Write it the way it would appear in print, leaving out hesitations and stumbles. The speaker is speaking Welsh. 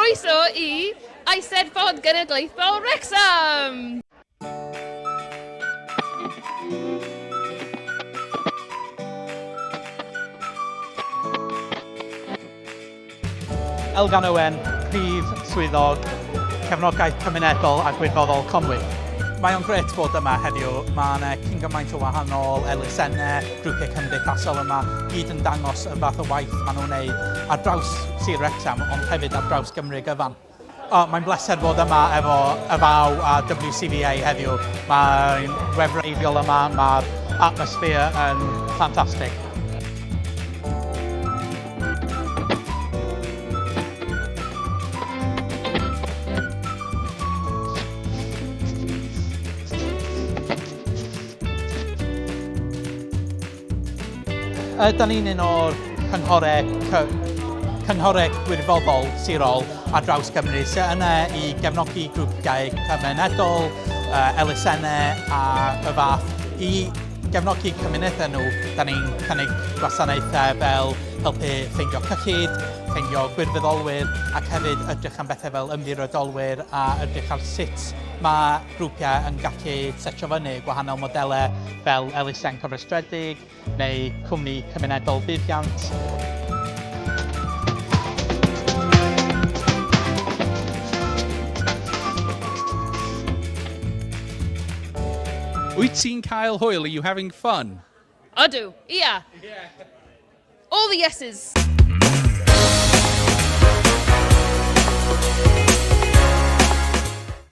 Croeso i Eisteddfod Genedlaethol Wrecsam! Elgan Owen, Prif Swyddog Cefnogaeth Cymunedol a Gwirfoddol Conwy. Mae o'n grêt bod yma heddiw. Mae yna cyn gymaint o wahanol elusennau, grwpiau cymdeithasol yma, gyd yn dangos y fath o waith maen nhw'n wneud ar draws Sir Wrecsam, ond hefyd ar draws Gymru gyfan. O, mae'n bleser bod yma efo YFAW a WCVA heddiw. Mae'n wefreiddiol yma, mae'r atmosphere yn ffantastig. Da ni'n un o'r cynghorau, cynghorau gwirfoddol sirol ar draws Cymru sydd yna i gefnogi grwpiau cymunedol, elusennau a y fath i gefnogi cymunedau nhw. Da ni'n cynnig gwasanaethau fel helpu ffeindio cyllid, ffeindio gwirfoddolwyr ac hefyd edrych am bethau fel ymddiriedolwyr a edrych ar sut mae grwpiau yn gallu setio fyny gwahanol modelau fel elusen cofrestredig neu cwmni cymunedol buddiant. Wyt ti'n cael hwyl? Are you having fun? Ydw, ia. All the yeses.